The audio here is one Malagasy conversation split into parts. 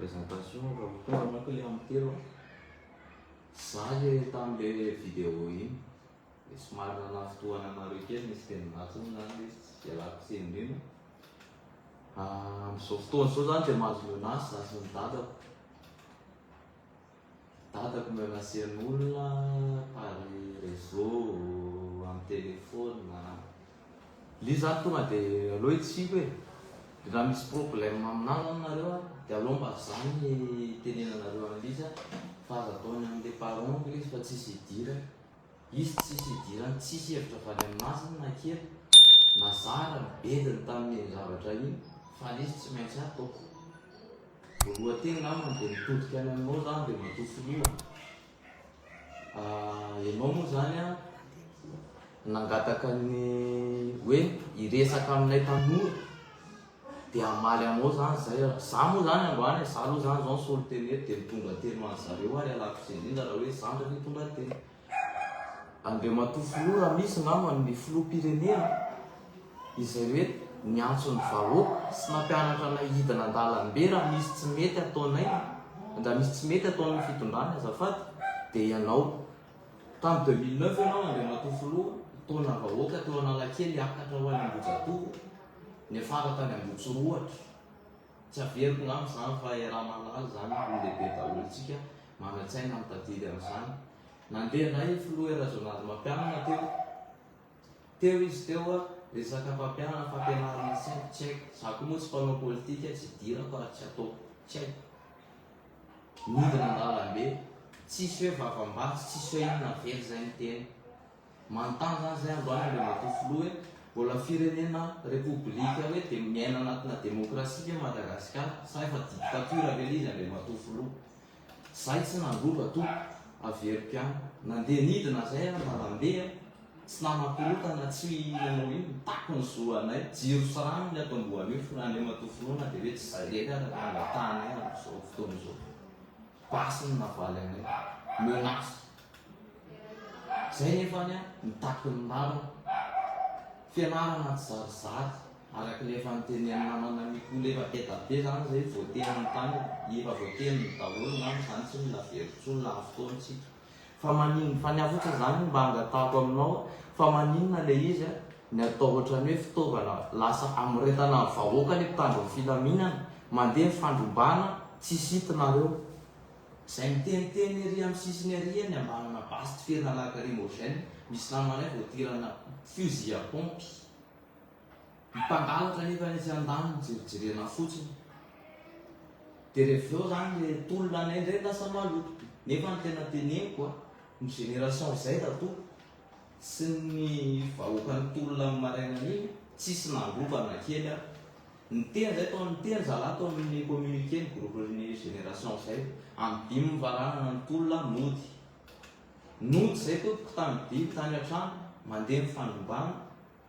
présentation fa vao tonga manko le amin'ny 3 a. Za le tamin'le vidéo iny de somary nanafintohana anareo kely, nisy teny ratsy moa zany le izy, tsy ialako tsiny indrindra. Amin'izao fotoana izao zany de mahazo menace za sy ny dadako. Dadako menacer-n'olona par réseau, amin'ny téléphone. Le zany tonga de aleo hitsiko e. De raha misy problème aminahy zany nareo a, de aleo mba zany tenenanareo an'le izy a, fa aza ataony amin'le parent le izy fa tsisy idirany. Izy tsisy idirany, tsisy hevitra avy any aminazy na kely. Na zara nibediny tamin'iny zavatra iny fa le izy tsy maintsy ataoko. Voalohany teny angambany dia mitodika any aminao zany dia matoa filoha. Ianao moa zany a nangataka ny hoe hiresaka aminay tanora dia hamaly anao zany zay. Za moa zany androany, za aloha zany zao ny solontena eto dia mitondra teny ho an'ny zareo ary ialako tsiny indrindra raha hoe zandry ny hitondra teny. Andriamatoa Filoha raha misy angamba ny filoham-pirenena izay hoe niantso ny vahoaka sy nampianatra anay hidina an-dalambe raha misy tsy mety ataonay, raha misy tsy mety ataon'ny fitondrana azafady dia ianao. Tamin'ny 2009 ianao Andriamatoa Filoha nitaona vahoaka teo Analakely hiakatra ho any Ambohijatovo, niafara tany Ambohitsirohatra. Tsy averiko ngamba izany fa iaraha-mahalala izany, olon-dehibe daholo isika, manan-tsaina mitadidy an'izany. Nandeha indray i Filoha Rajaonarimampianina teo. Teo izy teo, resaka mpampianana, fampianarana tsy haiko, tsy haiko. Za koa moa tsy mpanao politika, tsy idirako ary tsy ataoko. Tsy haiko. Nidina an-dalambe, tsisy hoe vavam-basy, tsisy hoe inona, very zay ny teny. Manontany zany zay androany Andriamatoa Filoha hoe, mbola firenena repoblika hoe dia miaina anatina demokrasia ve Madagasikara sa efa dictature ve le izy Andriamatoa Filoha? Zay tsy nandroba tompoko, averiko ihany. Nandeha nidina zay aho an-dalambe a, tsy nanakorotana, tsy nanao inona, nitaky ny zo anay, jiro sy rano ny atombohan'io Andriamatoa Filoha na dia hoe tsy zay irery ara no angatahanay amin'izao fotoana izao. Basy no navaly anay, menace. Zay nefany a, mitaky ny rariny. Fianarana tsy zarizary. Araka ilay efa notenenin'i namana Mikola efa be da be zany zay voateniny tany efa voateniny daholo ngamba zany tsy mila very intsony lany fotoana tsika fa manin fa ny ahy fotsiny zany mba angatahako aminao fa maninona le izy a ny atao ohatran'ny hoe fitaovana lasa amoretana ny vahoaka le mpitandro ny filaminana mandeha ny fandrobana tsisy hita nareo zay miteniteny ery amin'ny sisiny ery ny ambanana basy tifirina lacrymogène misy namanay voatirana fusil à pompe Ny mpangalatra anefa etsy andaniny jerijerena fotsiny. Dia rehefa avy eo zany le tolona anay indray lasa maloto. Nefa ny tena teneniko a, ny génération Z tompoko sy ny vahoaka nitolona ny marainan'iny tsisy nandroba na kely ary. Niteny zay tao niteny zalahy tao amin'ny communiqué ny groupe ny génération Z, amin'ny dimy mivaranana ny tolona nody. Nody zay tompoko tamin'ny dimy tany an-trano, mandeha ny fandrobana,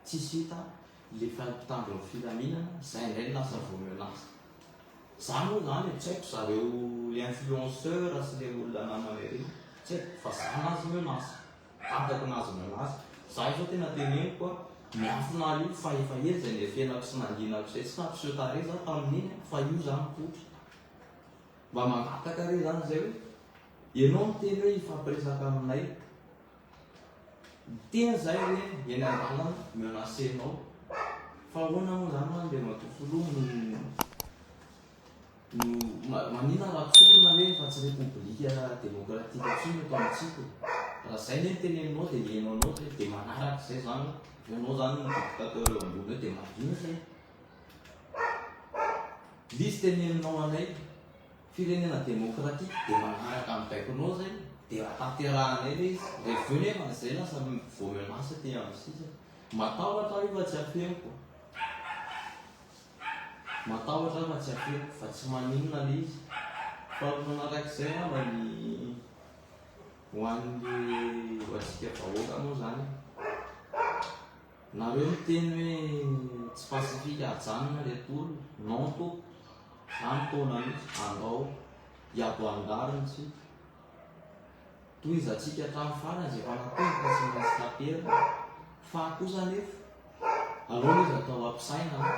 Tsisy hita le mpitandro ny filaminana, zay indray no lasa vao menace. Za moa zany e, tsy haiko zareo le influenceur sy le olona namana ery, tsy haiko fa za nazy menace, dadako nazy menace, za izao tena teneniko a, miafina io fa efa ela zay niafenako sy nanginako zay, tsy nampiseho tarehy za tamin'iny fa io zany mipoitra. Mba mangataka re zany zay hoe, ianao miteny hoe hifampiresaka aminay, Miteny zahay hoe eny andalana menacer-nao fa ahoana moa zany ho'a Andriamatoa Filoha no no maninona raha tsorina hoe efa tsy repoblika demokratika intsony eto amintsika e? Raha zay anie no teneninao dia heno anao zay dia manaraka izay zany ianao zany no dictateur eo ambony eo dia mangina zay. Lizy teneninao anay. Firenena demokratika dia manaraka ny baikonao zay dia raha tanterahanay le izy rehefa avy eo nefa zay lasa vao menace aty amin'ny sisa matahotra aho io fa tsy afeniko matahotra aho fa tsy afeniko fa tsy maninona le izy fa manarak'izay angamba ny ho an'ny ho antsika vahoaka moa zany Nareo miteny hoe tsy pacifique ajanona le tolona, non tompoko, za mitaona mihitsy, andao hiady ho an-drariny tsika, tohizantsika hatramin'ny farany izay efa natomboka tsy maintsy taperina, fa kosa anefa aleo izy atao ampisaina an!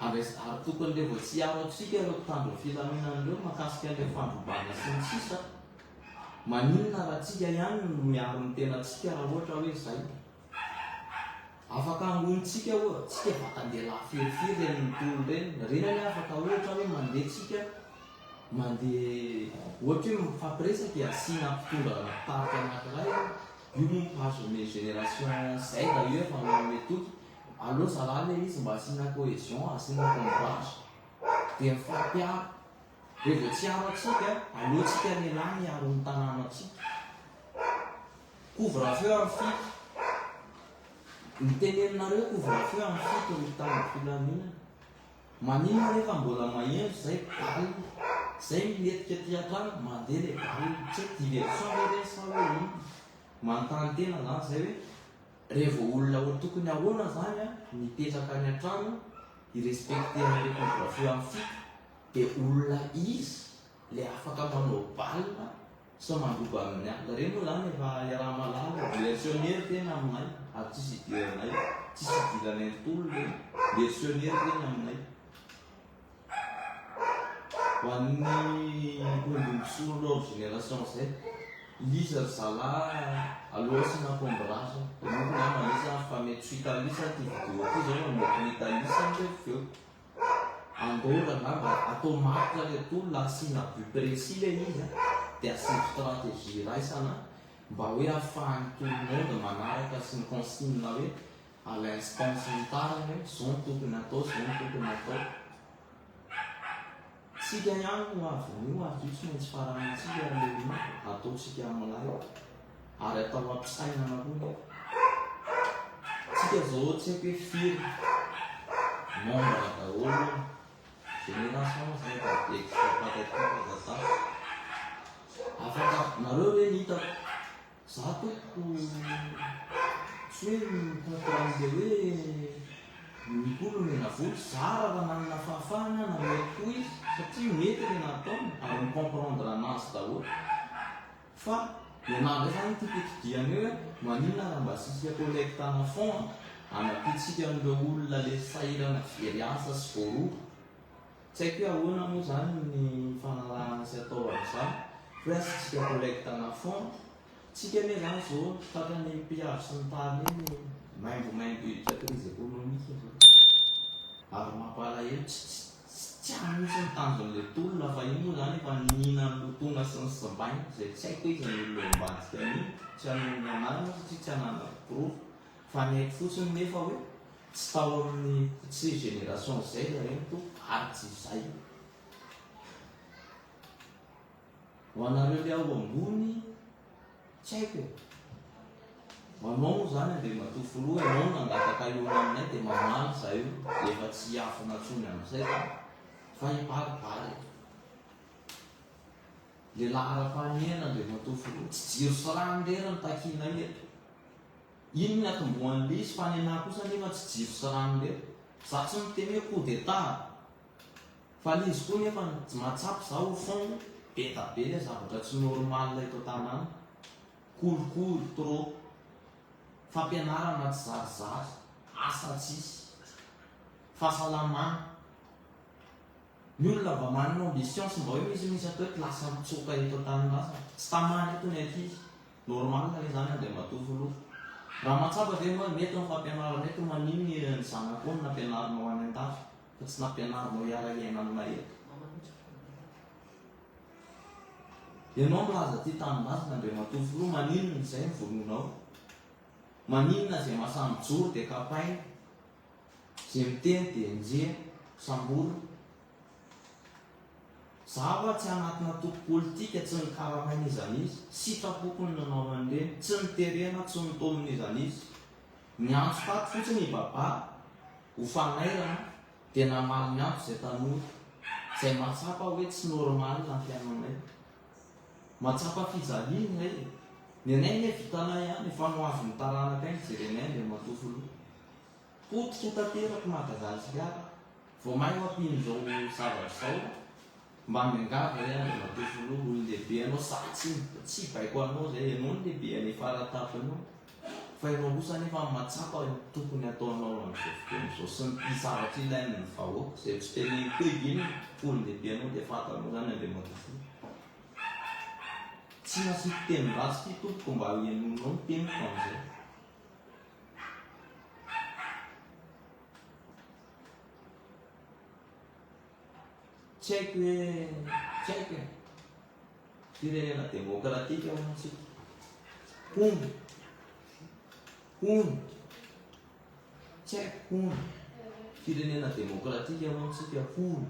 Ary ary tokony le vao tsy hiaro antsika ireo mpitandro ny filaminana ireo mahakasika an'ilay fandrobana sy ny sisa, maninona raha tsika ihany no miaro ny tenantsika raha ohatra hoe izay? Afaka angonintsika oa, tsika vatan-dehilahy firifiry ireny mitono ireny, ireny anie afaka ohatra hoe mandeha tsika mandeha ohatra hoe mifampiresaka e, asiana mpitondra na mpitarika anakiray eo, io moa ny page ny génération Z io efa manome toky, aleo zalahy le izy mba asiana cohesion, asiana combrage, dia mifampiaro, revo tsy hiaro antsika, aleo tsika lehilahy miaro ny tanànantsika. Couvre feu amin'ny fito. Ny teneninareo couvre feu amin'ny fito ny mpitandro filaminana. Maninona nefa mbola maheno zay balle zay milentika aty antrano mandeha le balle tsy haiko diversion ve reny sa hoe inona. Manontany tena zany zay hoe revo olona ho tokony ahoana zany an ny hipetraka any antrano hi respecter anle couvre feu amin'ny fito de olona iza le afaka manao balle Sao mandroba amin'ny alina. Ireny moa izany efa iaraha-mahalala e. Versionnaire tena aminay ary tsisy idiranay, tsisy idiranay ny tolona e. Versionnaire ireny aminay. Ho an'ny mpandimbisoa lors génération Z, iza ry zalahy aleo asiana combrage. Ianao koa angamba misy fa mety tsy ho hitan'isa ity vidéo ity izao fa mety ho hitan'isa ny avy eo. Andao angamba atao marika le tolona asiana but précis le izy a, dia asiana stratégie iraisana mba hoe ahafahan'ny tout le monde manaraka sy ny consigne hoe à l'instant sy ny tariny hoe zao no tokony atao, zao no tokony atao. Tsika ihany no avin'io ary io tsy maintsy faranantsika le io ataontsika milay ary atao ampisainana koa nefa. Tsika zao tsy haiko hoe firy membre daholo génération Z ex patati patata. Afaka nareo ve ny hitako Za tompoko tsy hoe mi-contre an'le hoe ny koa nomena vola, za raha nanana fahafahana nanome koa izy satria mety le nataony ary mi-comprendre anazy daholo fa ny anahy ndray zany tiako hitodihana eo hoe maninona raha mba asiantsika collecte ana fonds anampiantsika an'ireo olona le sahirana very asa sy voaroba. Tsy haiko hoe ahoana moa izany ny fanarahana sy atao amin'izany, fa hoe asiantsika collecte ana fonds, tsika anie izany izao tratran'ny mpiavy sy ny tariny iny maimbomaimbo hiditra crise économique izao, ary mampalahelo, tsy tsy tsy any mihitsy ny tanjon'ilay tolona fa iny moa izany efa niniana nolotoina sy nosimbaina, izay tsy haiko hoe iza ny olona eo ambadika an'iny, tsy hanonona anarana satria tsy ananako porofo, fa ny haiko fotsiny nefa hoe Tsy tao amin'ny tsy génération Z ireny tompoko ary tsy izay. Ho anareo le ao ambony tsy haiko e. Ho anao moa izany Andriamatoa Filoha ianao no nangataka hihaona aminay dia mamaly izahay io dia efa tsy hiafina intsony amin'izay izany fa hibaribary e. Le laharam-pahamehana Andriamatoa Filoha tsy jiro sy rano irery no takianay eto. Iny ny atombohan'le izy fa ny anah kosa nefa tsy jiro sy rano irery. Za tsy miteny hoe coup d'etat fa le izy koa nefa mahatsapa za au fond be da be le zavatra tsy normal eto an-tanàna. Kolikoly trop, fampianarana tsy zarizary, asa tsisy, fahasalamana. Ny olona mba manana ambition sy mba hoe misimisy atao eto lasa mitsoaka eto an-tanindrazana. Tsy tamana eto ny ankizy. Normal ve zany Andriamatoa Filoha? Raha mahatsapa ve ianao hoe mety ny fampianarana eto maninona ny zanakao no nampianarinao any andafy fa tsy nampianarinao hiara-hiaina aminay eto? Ianao milaza tia tanindrazana Andriamatoa Filoha maninona izay no vonoinao? Maninona izay mahasahy mijoro dia kapaina? Izay miteny dia enjehina, samborina? Za hoa tsy anatina antoko politika tsy nikaramaina iza n'iza, sitrapoko ny nanao an'ireny, tsy niterena tsy notaomina iza n'iza. Niantso tato fotsiny i Baba ho fanairana dia namaly ny antso izay tanora izay mahatsapa hoe tsy normal ny fiainanay. Mahatsapa fijaliana izay e. Ny anay anie vitanay ihany fa ny ho avin'ny taranakay no jerenay Andriamatoa Filoha. Potika tanteraka Madagasikara. Vao may ho ampian'izao zavatra izao. Mba miangavy re Andriamatoa Filoha, olon-dehibe ianao, za tsy tsy baiko anao zay, ianao no lehibe any faratampony eo. Fa ianao kosa anefa mahatsapa ny tokony hataonao amin'izao fotoana izao sy ny zavatra ilain'ny vahoaka izay tsy teneniko hoe inona, olon-dehibe anao dia fantanao izany Andriamatoa Filoha. Tsy nasiako teny ratsy ity tompoko mba henoinao ny teniko amin'izay. Tsy haiko hoe, tsy haiko e. Firenena demokratika hono tsika. Hono. Hono. Tsy haiko hono. Firenena demokratika hono tsika hono.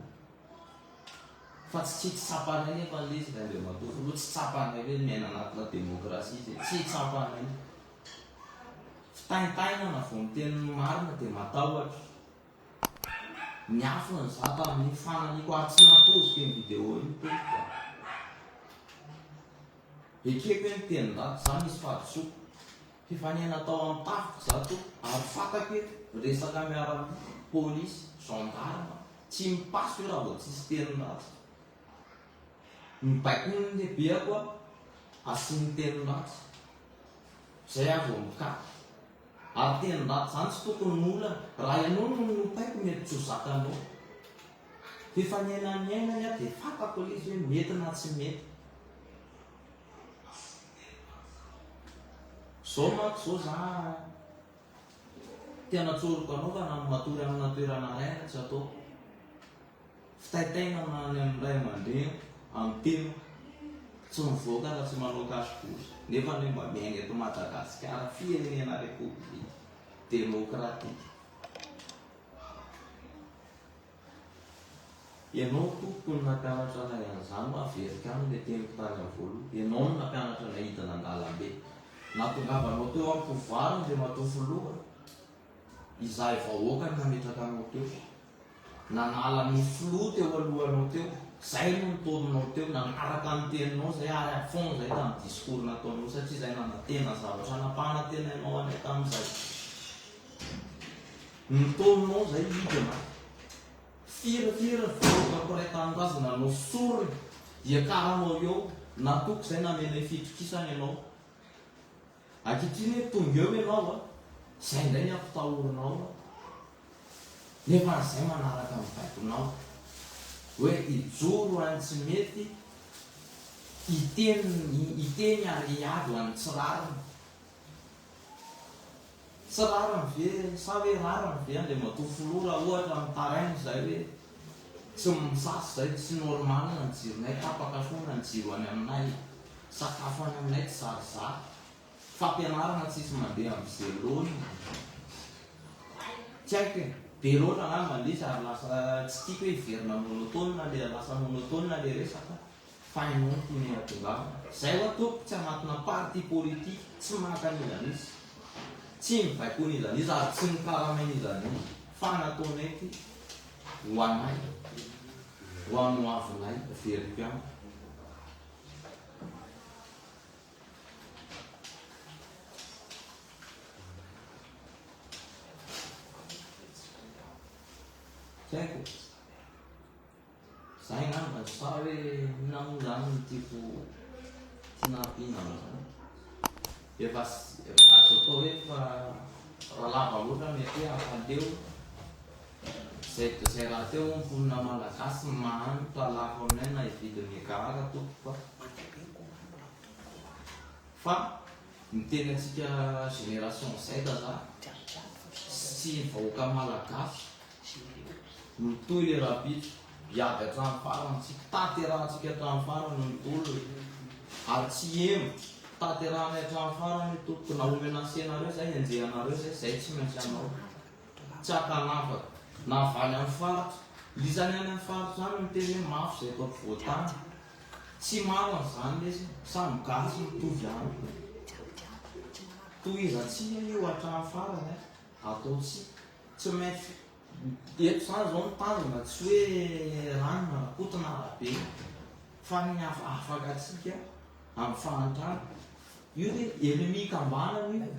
Fa tsy tsy tsapanay nefa ilay izy ry Andriamatoa Filoha, tsy tsapanay hoe miaina anatina demokrasia izay. Tsy tsapanay. Fitaintainana vao miteny ny marina dia matahotra. Niafina ny za tamin'iny fananiko ary tsy nampoiziko iny vidéo iny tompoko a. Ekeko hoe niteny ratsy za nisy fahadisoako. F'efa niaina tao amin'ny tafika za tompoko ary fantako hoe resaka miaramila, polisy, gendarme tsy mipasy io raha vao tsisy teny ratsy. Mibaiko ny lehibeako aho asiany teny ratsy. Zay aho vao mikapoka. Ary teny ratsy zany tsy tokony ho olana. Raha ianao no nopaiko mety tsy ho zakanao. F'efa niaina niainany aho dia fantako ilay izy hoe mety na tsy mety. Zao manko zao za tena tsoriko anao fa na ny matory amina toerana iray ary tsy ataoko. Fitaitainana any amin'ny ray aman-dreny amin'ny tena tsy mivoaka raha tsy manao cache bouche nefa anie mba miaina eto Madagasikara firenena repoblika demokratika. Ianao tompoko no nampianatra anay an'izany hoa averiko any ilay teniko tany amin'ny voalohany. Ianao no nampianatra anay hidina an-dalambe. Nahatongavanao teo amin'ny pouvoir Andriamatoa Filoha. Izahay vahoaka no nametraka anao teo. Nanala ny filoha teo alohanao teo, zay no nitaominao teo, nanaraka ny teninao zay ary à fond zay tamin'ny discours nataonao satria zay nanantena zavatra nampanantenainao anay tamin'izay. Nitaominao zay hidina. Firy firy ny vahoaka mpiray tanindrazana nanao sorona hiakaranao eo, natoky zay namenay fitokisana ianao. Ankehitriny hoe tonga eo ianao a, zay indray ny ampitahorinao a, nefa zay manaraka ny baikonao hoe hijoro ho an'ny tsy mety, hiteny hiteny ary hiady ho an'ny tsy rariny. Tsy rariny ve sa hoe rariny ve Andriamatoa Filoha raha ohatra mitaraina izay hoe tsy misasa izay, tsy normal ny jironay, tapaka foana ny jiro any aminay, sakafo any aminay tsy zarizary, fampianarana tsisy mandeha amin'izay laoniny. Tsy haiko e, be loatra angamba ilay izy ary lasa tsy tiako hoe hiverina monotone le lasa monotone le resaka. Fa ianao no tianay hatongavana. Zay hoa tompoko tsy anatina parti politique, tsy maka an'iza n'iza, tsy mibaiko an'iza n'iza ary tsy mikaramain'iza n'iza fa nataonay ity ho anay, ho an'ny ho avinay, averiko ihany. Tsy haiko. Zay angamba sa hoe inona moa zany no tiako tiana ampiana amin'izany? Efa azo atao hoe efa raha lava loatra mety hoe hampaleo zay zay rahateo ny mponina malagasy mahantra lafo aminay na hividy megara tompoko fa fa miteny antsika génération Z za sy ny vahoaka malagasy Mitohy le rahampitso, hiady hatramin'ny farany tsika, tanterahantsika hatramin'ny farany ny tolona ary tsy hihemotra, tanterahanay hatramin'ny farany io tompoko, na ho menacer-nareo zay, henjehanareo zay, zay tsy maintsy hanao, tsy ankanavaka, na avy any amin'ny faritra, lisany any amin'ny faritra any miteny hoe mafy zay eto ampovoan-tany, tsy maro an'izany lesy, samy gasy mitovy ihany, tohizantsika io hatramin'ny farany a, ataontsika. Tsy maintsy eto zany zao ny tanjona tsy hoe rano na rakoto na rabe fa ny afaka antsika amin'ny fahantrana. Io ve ennemi kambanana io.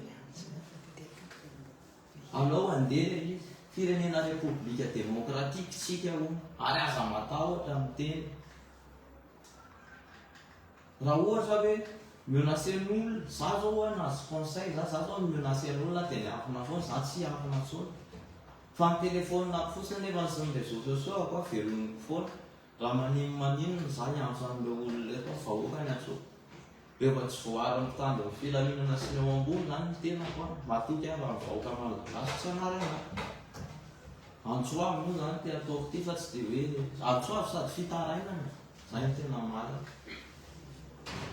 Alao handeha ilay izy. Firenena repoblika demokratika isika hono ary aza matahotra miteny. Raha ohatra hoe. Menacer-n'olona, za zao hoa nahazo conseil za, za zao mi-menacer-n'olona dia miafina foana, za tsy hiafina intsony. Fa ny telephone-ko fotsiny nefa sy ny réseaux sociaux-ko a velomiko foana. Raha maninona maninona za hiantso an'ireo olona ireto aho, vahoaka ny antsoiko. Rehefa tsy voaaron'ny mpitandro ny filaminana sy ny ao ambony zany ny tenako a, matoky aho fa ny vahoaka malagasy tsy hanary anah. Antso avo moa zany ity ataoko ity fa tsy dia hoe antso avo sady fitarainana, zay no tena marina.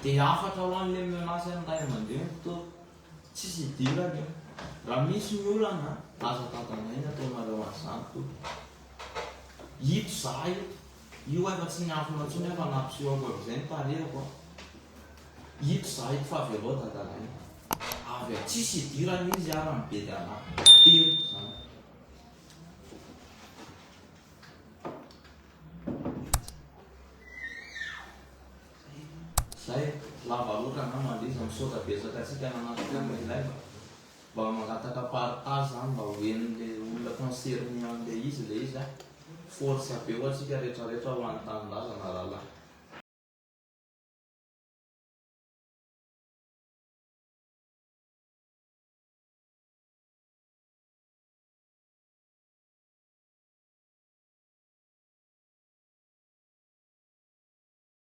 Dia hafatra ho an'ilay menace ny ray aman-dreniko toa tsisy idirany io. Raha misy ny olana, aza dadanay ny ataonareo an'izany toa. Ito za ito. Io efa tsy niafina intsony aho fa nampisehoako avy izay ny tarehiko a. Ito za ito fa avelao dadanay. Avy a tsisy idirany izy ara mibedy anah. Teriko izany. Zay, lava loatra angamba ilay izy, misaotra betsaka antsika nanatrika an'ilay live. Mba mangataka partage zany mba ho henon'le olona concerné an'le izy le izy a. Force be ho antsika rehetra rehetra ho an'ny tanindrazana.